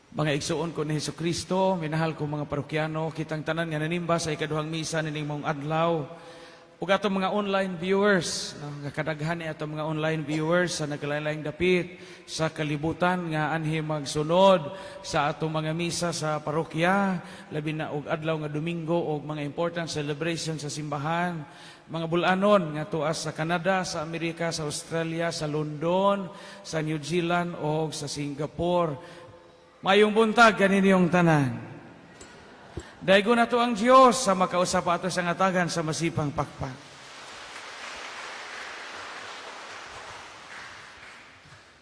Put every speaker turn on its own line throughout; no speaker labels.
Mga igsuon ko ni Hesus Kristo, minahal ko mga parokyano, kitang tanan nga nanimba sa ikaduhang misa nining maong adlaw. Ug atong mga online viewers, no, nga kadaghan ni atong mga online viewers sa nagkalain-laing dapit sa kalibutan nga anhi magsunod sa atong mga misa sa parokya, labi na og adlaw nga Domingo og mga important celebration sa simbahan, mga bulanon nga tuas sa Canada, sa Amerika, sa Australia, sa London, sa New Zealand o sa Singapore. Mayong buntag kaninyong tanan. Daygon nato ang Diyos sa makausap ato sa ngatagan sa masipang pakpak.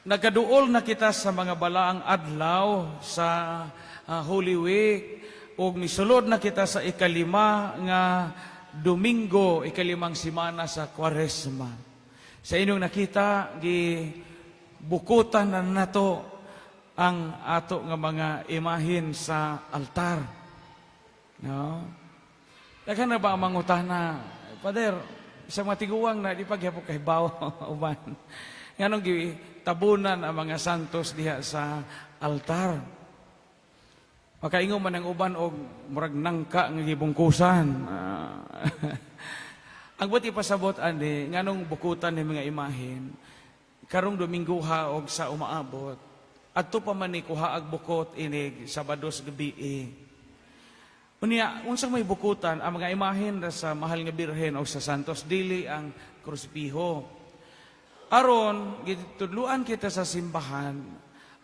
Nagkaduol na kita sa mga balaang adlaw sa Holy Week ug misulod na kita sa ikalima nga Domingo, ikalimang simana sa Kwaresma. Sa inyong nakita, gi bukutan na nato ang ato nga mga imahin sa altar. No? Daghan na ba ang mangutana? Father, sa mga tiguang na di pa gyapon kahibaw uban. Nganong gitabunan ang mga santos diha sa altar? Makaingon man ang uban og murag nangka nga gibungkusan. Ang buti pasabot ani nganong bukutan ni mga imahin karong Domingoha og sa umaabot. Adto pa man ni kuha ag bukot inig Sabado sa gabi. Unya, unsang may bukutan ang mga imahin ra sa mahal nga Birhen o sa santos, dili ang krusipiho. Aron gitudluan kita sa simbahan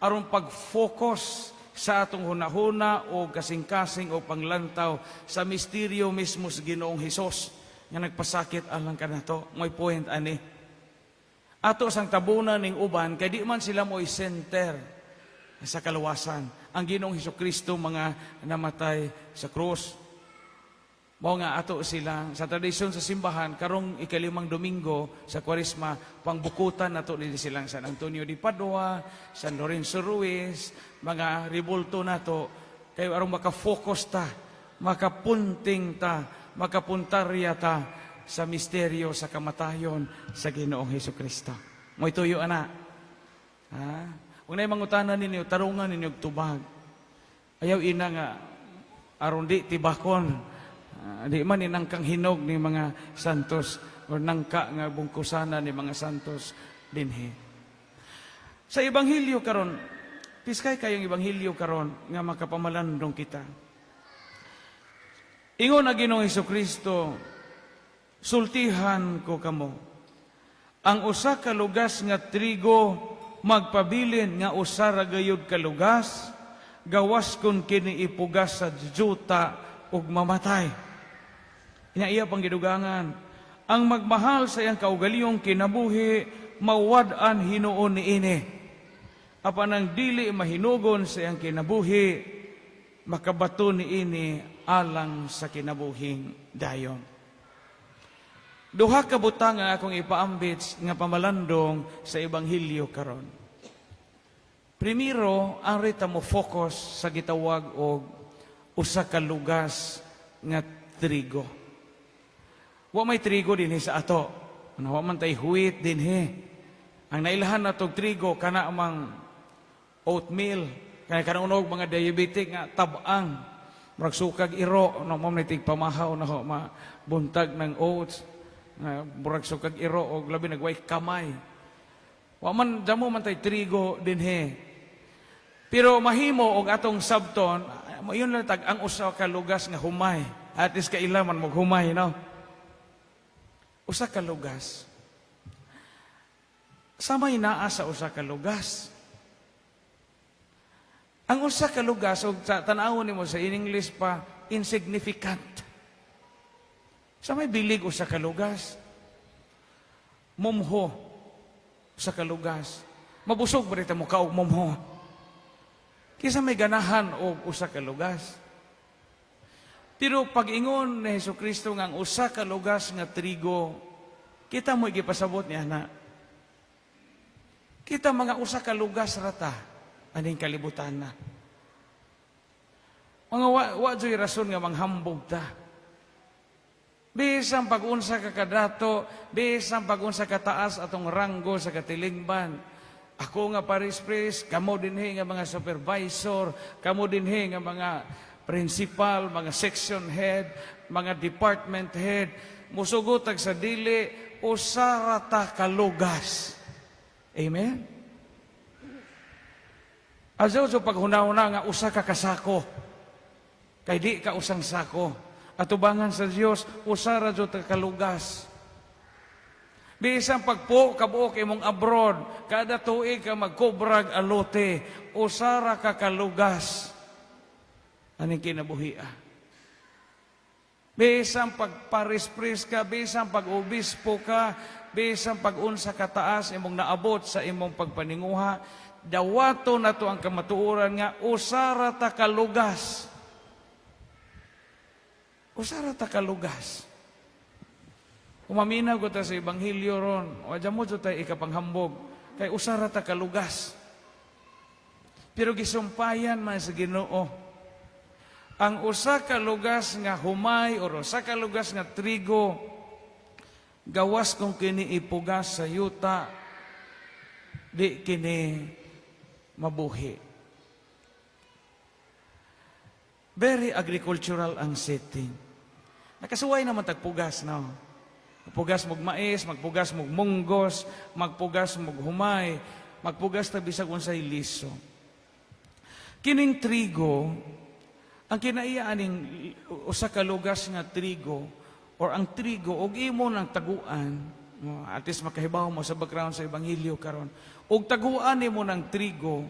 aron pag-focus sa atong hunahuna o kasing-kasing o panglantaw sa misteryo mismo sa Ginoong Hesus nga nagpasakit alang kanato. May point ani. Ato sang tabunan ning uban kay di man sila mo'y center sa kaluwasan. Ang Ginoong Hesus Kristo mga namatay sa krus. Mao nga ato sila sa tradisyon sa simbahan karong ikalimang Domingo sa Kwaresma, pangbukutan nato dili silang San Antonio di Padua, San Lorenzo Ruiz, mga ribulto nato kay aron maka-focus ta, makapunting ta, makapuntarya ta sa misteryo sa kamatayon sa Ginoong Hesus Kristo. Mo'y tuyo ana. Ha? Kung naay mangutana ninyo, tarungan ninyo og tubag. Ayaw ina nga aron di tibakon. Di man ni nangkang hinog ni mga santos or nangka nga bungkusana ni mga santos dinhi. Sa ebanghelyo karon, piskay kayong ebanghelyo karon nga makapamalandong kita. Ingon ang Ginoong Kristo, "Sultihan ko kamo. Ang usa ka lugas nga trigo magpabilin nga usa ra gayud ka lugas, gawas kun kini ipugas sa juta ug mamatay." Ina iya pang gidugangan, "Ang magmahal sa iyang kaugalingong kinabuhi, mawad-an hinuon niini. Apan ang dili mahinugon sa iyang kinabuhi, makabato niini alang sa kinabuhing dayon." Duha ka butang ang akong ipaambit nga pamalandong sa ebanghelyo karon. Primero, ang rita mo focus sa gitawag og usa ka lugas nga trigo. Wa may trigo dinhi sa ato. Ano, wa man tay wheat dinhi. Ang nailhan natog trigo kana mang oatmeal. Kaya kanang unog mga diabetic nga tabang. Murag sukag iro no mo ni pamahaw na ho mabuntag ng oats. Murag sukag iro og labi nagway kamay. Wa man damo man tay trigo dinhi. Pero mahimo og atong sabton, yun lang tag ang usa ka lugas nga humay. At least kaila man maghumay, no? Usa ka lugas. Samay naa sa usa ka lugas. Ang usa ka lugas og sa tan-awon nimo sa in English pa, insignificant. Sa may bilig usa ka lugas. Mumho usa ka lugas. Mabusog ba rita mo kaog mumho? Kisa may ganahan og usa ka lugas. Pero pag-ingon ni Hesus Kristo nga ang usa ka lugas nga trigo, kita mo gipasabot niya na. Kita mga usa ka lugas rata aning kalibutan na. Mga wa joy rason nga manghambog ta. Bisan pag-unsa ka kadato, bisan pag-unsa ka taas atong ranggo sa katilingban. Ako nga parish priest, kamo dinhi nga mga supervisor, kamo dinhi nga mga principal, mga section head, mga department head, musugot tag sa dili, usa ra ta kalugas. Amen? Azaw sa paghuna-huna nga usa ka kasako. Kay di ka usang sako. Atubangan sa Dios, usa ra jud ka kalugas. Bisan pagpo kabuok imong abroad, kada tuig ka magkobrag alote, usa ra ka kalugas. Aning kinabuhia. Bisan pag-parish priest ka, bisan pag-obispo ka, bisan pag-unsa ka taas imong naabot sa imong pagpaninguha, dawato na to ang kamatuoran nga usa ra ta kalugas. Usa ra ta kalugas. Umaminaw ko ta sa ebanghelyo ron, wadya mo jud tay ikapanghambog, kay usa ra ta kalugas. Pero gisumpayan man sa Ginoo. Ang usa ka lugas nga humay or usa ka lugas nga trigo, gawas kung kini ipugas sa yuta, di kini mabuhi. Very agricultural ang setting. Nakasuway naman tagpugas, no? Magpugas mog mais, magpugas mog munggos, magpugas mog humay, magpugas ta bisag unsay liso. Kining trigo, ang kinaiya aning usa ka lugas nga trigo or ang trigo og imo nang taguan, no, at least makahibaw mo sa background sa ebanghelyo karon. Og taguan nimo ng trigo,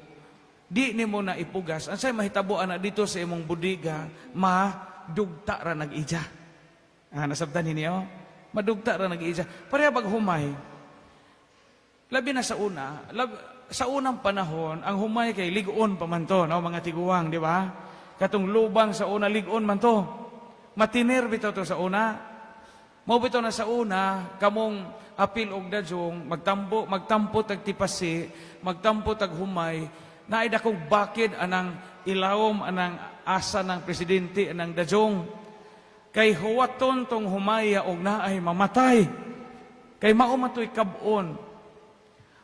di nimo na ipugas. Unsay mahitabo ana dito sa imong bodega, madugta ra nag-ija. Ah, nasabtan ninyo? Madugta ra nag-ija. Pareha bag humay. Labi na sa una, sa unang panahon, ang humay kay lig-on pa man to, no, mga tiguang, di ba? Katong lubang sa una, lig-on man to. Matiner bitaw to sa una. Mao bitaw na sa una, kamong apil og dajong, magtambo, magtampo tag tipasi, magtampo tag humay, naay dakong bakid anang ilawom anang asa ng presidente anang dajong. Kay huwaton tong humaya og naay mamatay. Kay mao man to'y kabon.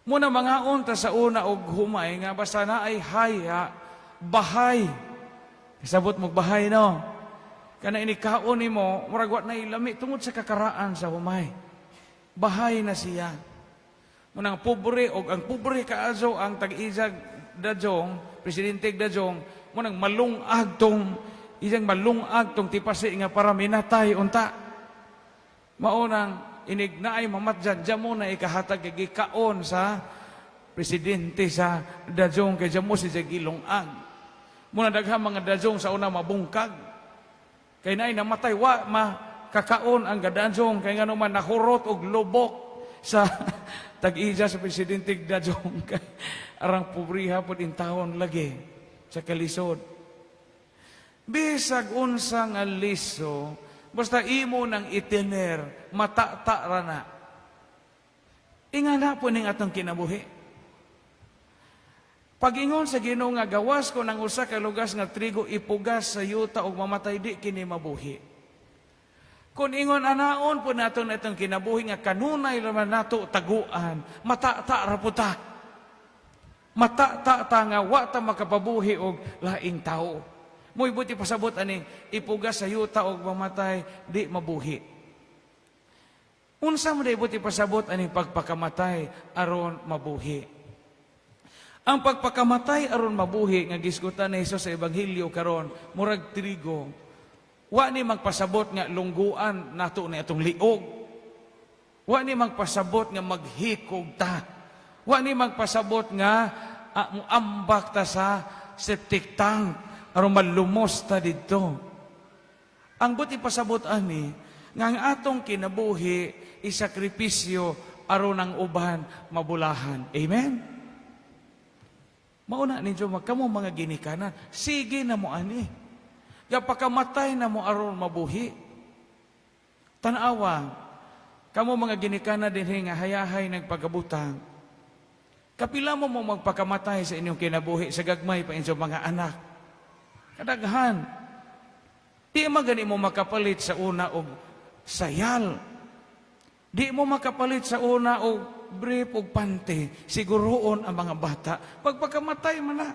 Muna mangaon ta sa una og humay nga basta naay haya, bahay. Kasabot mo bahay, no? Kana inikaon nimo, murag wa nay lami tungod sa kakaraan sa humay. Bahay na siya. Munang pobre og ang pobre kaazo ang tag-ijag dajong, presidente dajong, munang malungag tong iyang malungag tong tipasi nga para minatay unta. Maunang inig naay mamatyan, diyan mo na ikahatag kay gikaon sa presidente sa dajong kay diyan mo si gilungag. Muna daghang mga dajong sa una mabungkag. Kay naay namatay, wa makakaon ang gadajong kay ngano man nahurot og lubok sa tag-ija sa presidente dajong kay arang pobriha pod intawon lagi sa kalisod. Bisag unsa nga liso, basta imo nang itiner, matata ra na. Ingana po ning atong kinabuhi. Pag-ingon sa Ginoo nga gawas ko ng usa ka lugas nga trigo ipugas sa yuta ug mamatay, di kini mabuhi. Kung ingon anaon po nato na itong kinabuhi nga kanunay raman nato taguan, matata ra po ta. Matata ta nga wa ta makapabuhi og laing tao. Mo'y buti pasabot aning ipugas sa yuta og mamatay, di mabuhi. Unsa mo day buti pasabot aning pagpakamatay aron mabuhi? Ang pagpakamatay aron mabuhi nga gisgutan ni Jesus sa ebanghelyo karon, murag trigo. Wa ni magpasabot nga lungguan nato ni atong liog. Wa ni magpasabot nga maghikog ta. Wa ni magpasabot nga ambak ta sa septic tank aron malumos ta didto. Ang buti pasabot ani nga ang atong kinabuhi isakripisyo aron ang uban mabulahan. Amen. Mauna ninyo magkamo mga ginikanan, sige na mo ani. Gapakamatay na mo aron mabuhi. Tanawa, kamo mga ginikanan dinhi nga hayahay nagpagabutang. Kapila mo mo magpakamatay sa inyong kinabuhi sa gagmay pa inyong mga anak. Kadaghan. Di magani mo makapalit sa una og sayal. Di mo makapalit sa una og brief ug panty, siguroon ang mga bata. Pagpakamatay man na.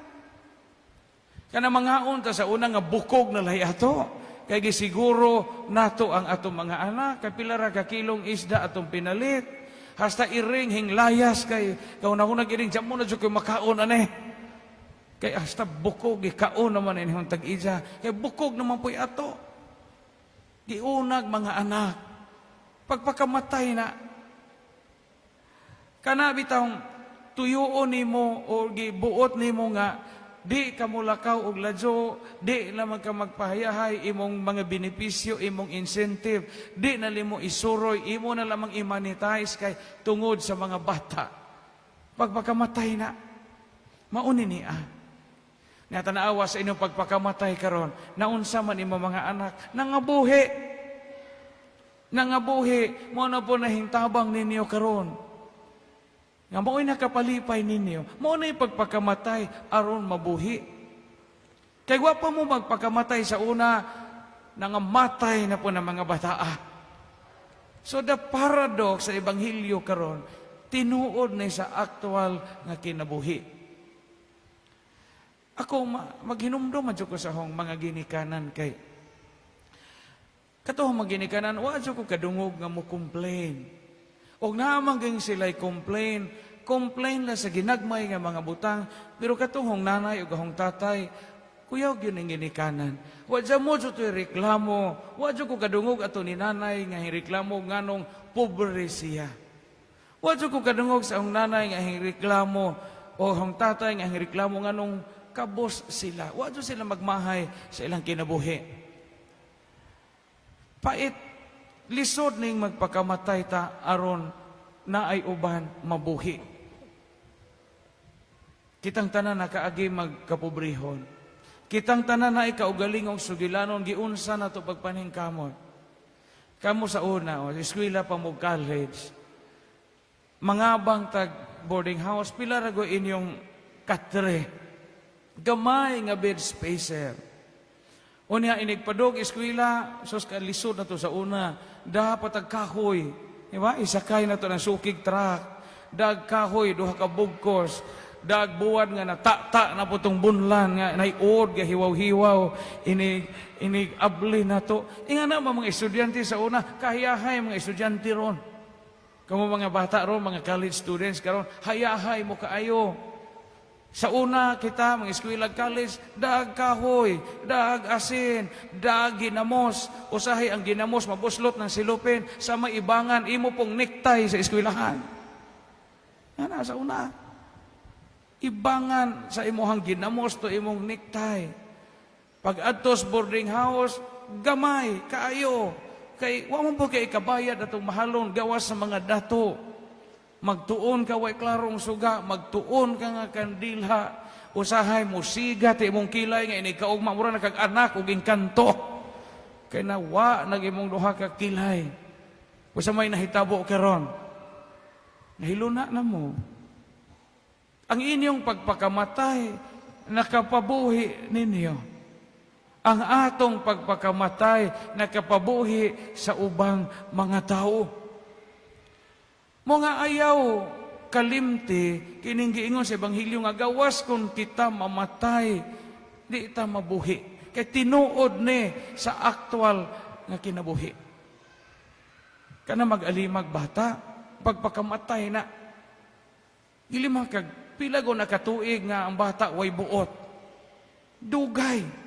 Kana mangaon ta sa una nga bukog na lahi ato. Kay gisiguro nato ang atong mga anak, kay pila ra ka kilong isda atong pinalit. Hasta iring hinglayas kay kauna-una iring mo na jud koy makaon ane. Kay hasta bukog gikaon naman inyong tag-ija. Kay bukog naman po'y ato. Giunag mga anak. Pagpakamatay na. Kana bitawng tuyuon nimo o gibuot nimo nga di ka mulakaw og ladyo, di naman ka magpahayahay imong mga benepisyo, imong incentive, di na nimo isuroy, imo na lamang i-monetize kay tungod sa mga bata. Pagpakamatay na, mauni niya. Nga tanaawa sa inyong pagpakamatay karon, naunsa man imo mga anak, nangabuhi. Nangabuhi, mao na po nahintabang ninyo karon. Nga mao'y nakapalipay ninyo, mao na pagpakamatay aron mabuhi. Kay wa pa mo magpakamatay sa una, nangamatay na po ng mga bataa. So the paradox sa Ebanghelyo karon, tinuod na sa aktual nga kinabuhi. Ako, maghinumdum man jud ko sa akong mga ginikanan kay katong mga ginikanan, wa jud ko kadungog nga mo complain. Og naa man ging sila'y complain, complain la sa ginagmay nga mga butang, pero katong nanay ug akong tatay, kuyaw gyud ang ginikanan. Wa jud mo jud to'y reklamo, wa jud ko kadungog ato ni nanay nga reklamo nganong pobre siya. Wa jud ko kadungog sa akong nanay nga reklamo o akong tatay nga reklamo nganong kabos sila. Wa jud sila magmahay sa ilang kinabuhi. Pait, lisod ning magpakamatay ta aron naay uban mabuhi. Kitang tanan nakaagi magkapobrehon. Kitang tanan naay kaugalingong sugilanon, giunsa na to pagpaningkamot. Kamo sa una, o, eskwela pa mo, college. Mangabang tag boarding house, pila ra go inyong katre. Gamay nga bed spacer. Unya inigpadog eskwela, sus ka lisod na to sa una. Dapat ag kahoy. Di ba? Isakay na to ng sukig truck. Dag kahoy, duha ka bugkos. Dag buwan nga natata na po tong bunlan nga naiod ga hiwaw-hiwaw inig inig abli na to. Inga na mga estudyante sa una, kahayahay mga estudyante ron. Kamo mga bata ron, mga college students karon, hayahay mo kaayo. Sa una kita, mga eskwela, college, dag kahoy, dag asin, dag ginamos. Usahay ang ginamos, mabuslot ng silupin sa may ibangan, imo pong necktie sa eskwelahan. Ana, sa una. Ibangan sa imuhang ginamos to imong necktie. Pag adtos boarding house, gamay, kaayo. Kay wa man po kay ikabayad atong mahalon gawas sa mga dato. Magtuon ka way klarong suga, magtuon ka nga kandila. Usahay mo siga ti imong kilay nga inig kaugma mura na kag anak ug engkanto. Kay nawa nag imong duha ka kilay. Usa may nahitabo karon. Nahiluna na mo. Ang inyong pagpakamatay nakapabuhi ninyo. Ang atong pagpakamatay nakapabuhi sa ubang mga tao. Mga ayaw kalimti kining giingon sa ebanghelyo nga gawas kung kita mamatay, di ta mabuhi. Kay tinuod ni sa aktual nga kinabuhi. Kana mag-alimag bata, pagpakamatay na. Dili man kag pila go nakatuig nga ang bata way buot. Dugay.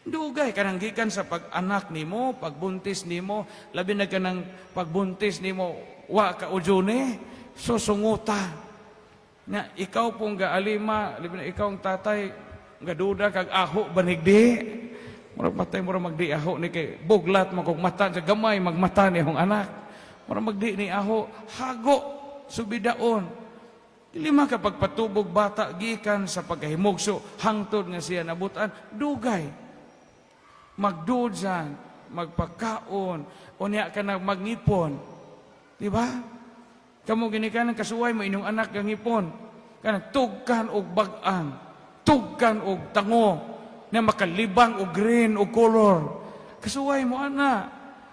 Dugay kanang gikan sa pag-anak nimo, pagbuntis nimo, labi na kanang pagbuntis nimo wa ka ujone, susunguta. Nga ikaw pong gaalima, labi na ikaw ang tatay, gaduda kag aho banigdi. Murag matay, murag magdi aho ni kay buglat man kog mata sa gamay magmata ni akong anak. Murag magdi ni aho, hago subidaon. Dili man ka pagpatubog bata gikan sa pagkahimugso hangtod nga siya nabutan, dugay. Magdudyan, magpakaon, unya ka na magngipon. Di ba? Kamo ginikanan kasuway mo inyong anak nga ngipon. Kanang tugkan og bag-ang, tugkan og tango, na makalibang og green og color. Kasuway mo ana.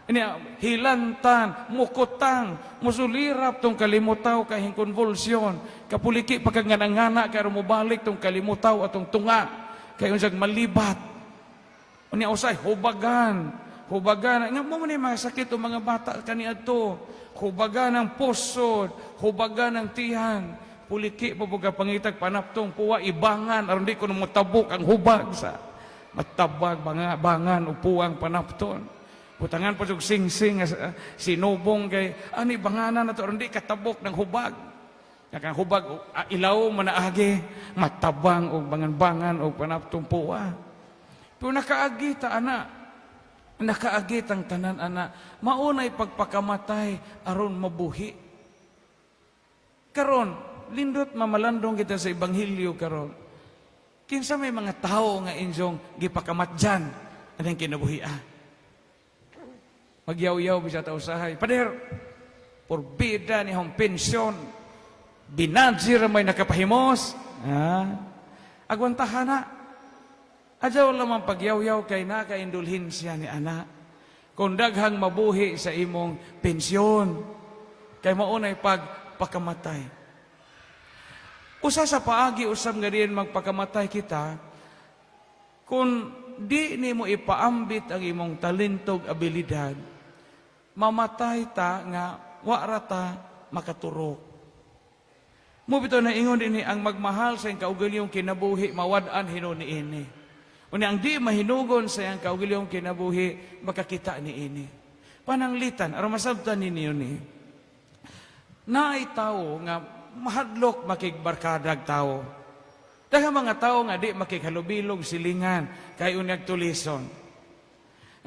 Ini hilantan, mukutang, musulirap tong kalimutaw kay convulsion. Kapuliki pagkangana-ngana kay mobalik tong kalimutaw atong tunga kay unsag malibat. Unya usay hubagan, hubagan nga mo ni mga sakit o mga bata kaniadto. Hubagan ang pusod, hubagan ang tiyan. Puliki pa po ka pangitag panaptong puwa ibangan aron di ko motabok ang hubag sa matabag mga bangan o puwang panapton. Butangan pa og singsing nga sinubong kay ani banganan na to aron di katabok ng hubag. Nga kang hubag ilaw manaagi matabang og bangan-bangan og panaptong puwa. Pero nakaagi ta ana. Nakaagi tang tanan ana. Maunay pagpakamatay aron mabuhi. Karon, lindot mamalandong kita sa ebanghelyo karon. Kinsa may mga tao nga inyong gipakamatyan anang kinabuhi ah? Magyaw-yaw bisa ta usahay. "Pader, porbida ni hong pensyon. Binadjir may nakapahimos." Ah. Agwantahan na. Adyaw lamang pagyaw-yaw kay nakaindulhensya ni ana. Kung daghang mabuhi sa imong pensyon, kay maunay pagpakamatay. Usa sa paagi usab nga diin magpakamatay kita, kung di nimo ipaambit ang imong talentog abilidad, mamatay ta nga wa ra ta makaturok. Mo bitaw na ingon dinhi, ang magmahal sa iyang kaugalingong kinabuhi mawad-an hinuon niini. Unya ang di mahinugon sa iyang kaugalingong kinabuhi makakita niini. Pananglitan aron masabtan ninyo ni. Naay tawo nga mahadlok makigbarkadag tawo. Daghang mga tawo nga di makighalubilog silingan kay unyag tulison.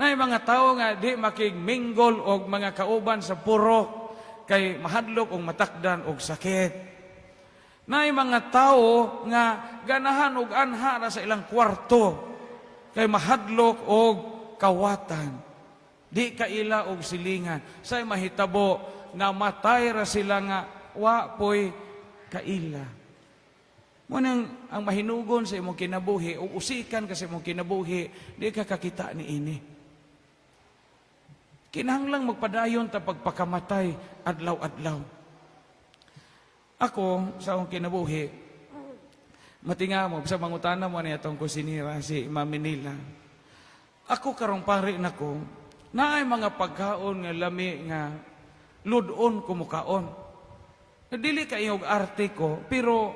Naay mga tawo nga di makigmingle og mga kauban sa purok kay mahadlok og matakdan og sakit. Naay mga tawo nga ganahan og anha ra sa ilang kwarto kay mahadlok og kawatan. Di kaila og silingan. Say mahitabo, namatay ra sila nga wa poy kaila. Mo nang ang mahinugon sa imong kinabuhi o usikan ka sa imong kinabuhi, di ka kakita ni ini. Kinahanglang magpadayon ta pagpakamatay adlaw-adlaw. Ako, sa akong kinabuhi, matinga mo, sa mangutana mo niya atong kusinira, si Mami Nila. Ako karong pari nako, naay mga pagkaon nga lami nga lud-on ko mukaon. Dili ka og arte ko, pero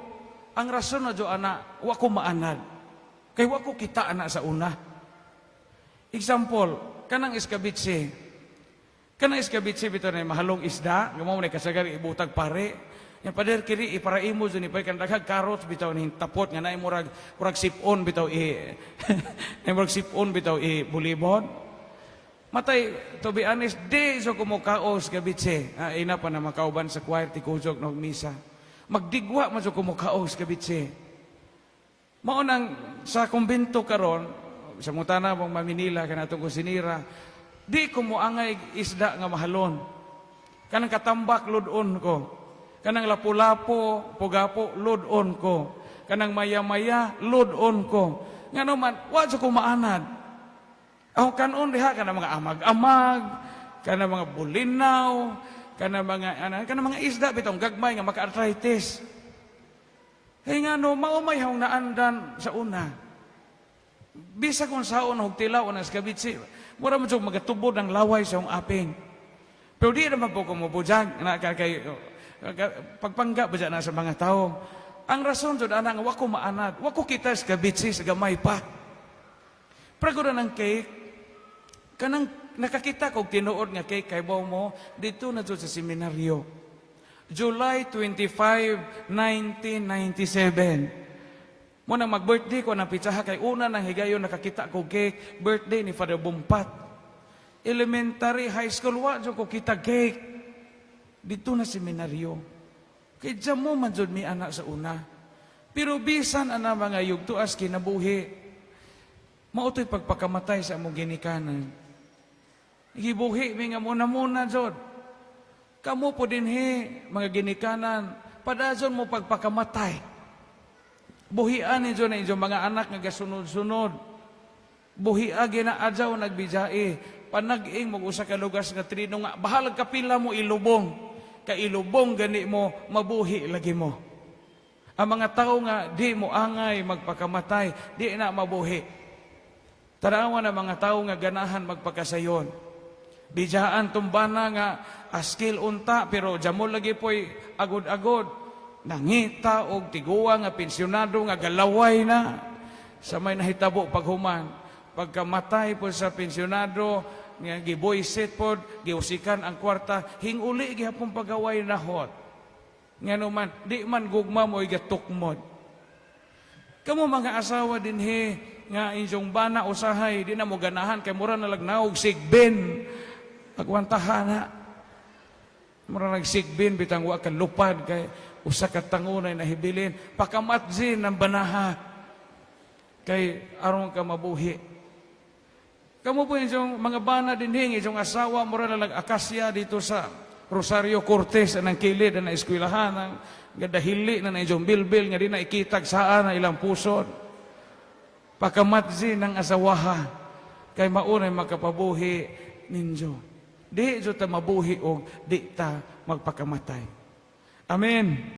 ang rason na jo ana, wa ko maanad. Kay wa ko kita ana sa una. Example, kanang iskabitse. Kanang iskabitse bitaw na mahalong isda, nga mao na kasagar ibutag pare. Yan pader kiri iparaimo jud ni pare kan daghang carrots bitaw ni tapot nga naay murag murag sip-on bitaw i naay murag sip-on bitaw i bulibon. Matay, to be honest, di so kumukaos kabitse. Ah, ina pa na makauban sa choir ti kusog nog misa. Magdigwa man so kumukaos kabitse. Mao nang sa kumbento karon, sa mutana mong Maminila kanatong kusinira, di ko moangay isda nga mahalon. Kanang katambak lud-on ko. Kanang lapu-lapo, pugapo, lud-on ko. Kanang maya-maya, lud-on ko. Ngano man, wa ko maanad. Ako kanon diha kana mga amag-amag, kana mga bulinaw, kana mga ana, kana mga isda bitong gagmay nga maka-arthritis. Kay ngano mao may hong naandan sa una. Bisa kung saon og tilaw na skabitsi, mura mo jud magatubod ang laway sa akong aping. Pero di naman po ko mobujag na kay pagpangga ba na sa mga tao. Ang rason jud ana nga wa ko maanad, wa ko kita skabitsi sa gamay pa. Pero ng cake, kanang nakakita kog tinuod nga cake kay mo dito na jud sa seminaryo. July 25, 1997. Mo nang mag-birthday ko ng pitsaha kay una nang higayon nakakita ko cake, birthday ni Father Bumpat. Elementary, high school, wa jud ko kita cake. Dito na seminaryo. Kay dyan mo man jud mi anak sa una. Pero bisan ana mga yugtuas kinabuhi, mao to'y pagpakamatay sa among ginikanan. Gibuhi mi nga muna-muna jud. Kamo po dinhi mga ginikanan, padayon mo pagpakamatay. Buhian ninyo na inyong mga anak nga gasunod-sunod. Buhia ginaadyaw nagbijai. Panag-ing mo usa ka lugar nga trino nga bahalag kapila mo ilubong. Kay ilubong gani mo, mabuhi lagi mo. Ang mga tao nga di mo angay magpakamatay, di na mabuhi. Tanawa na mga tao nga ganahan magpakasayon. Dijaan tumbana nga askil unta pero jamol lagi po'y agod-agod. Nangita og tiguwa nga pensyonado nga galaway na sa may nahitabo paghuman. Pagkamatay po sa pensyonado nga giboyset pod, giusikan ang kwarta, hinguli gihapon pagaway nahot. Ngano man, di man gugma mo igatukmod. Kamo mga asawa dinhi nga inyong bana usahay di na mo ganahan kay mura na lagnaog sigbin. Agwantahan na. Mura nagsigbin bitang wa ka lupad kay usa ka tangonay nahibilin. Pakamatsin ang banaha kay aron ka mabuhi. Kamo po inyong mga bana dinhi, inyong asawa mura na akasya dito sa Rosario Cortez ang kilid ang eskwelahan ang gadahili na na inyong bilbil nga di na ikitag saan na ilang pusod. Pakamatsin ang asawaha kay maunay makapabuhi ninyo. Di jud ta mabuhi og di ta magpakamatay. Amen.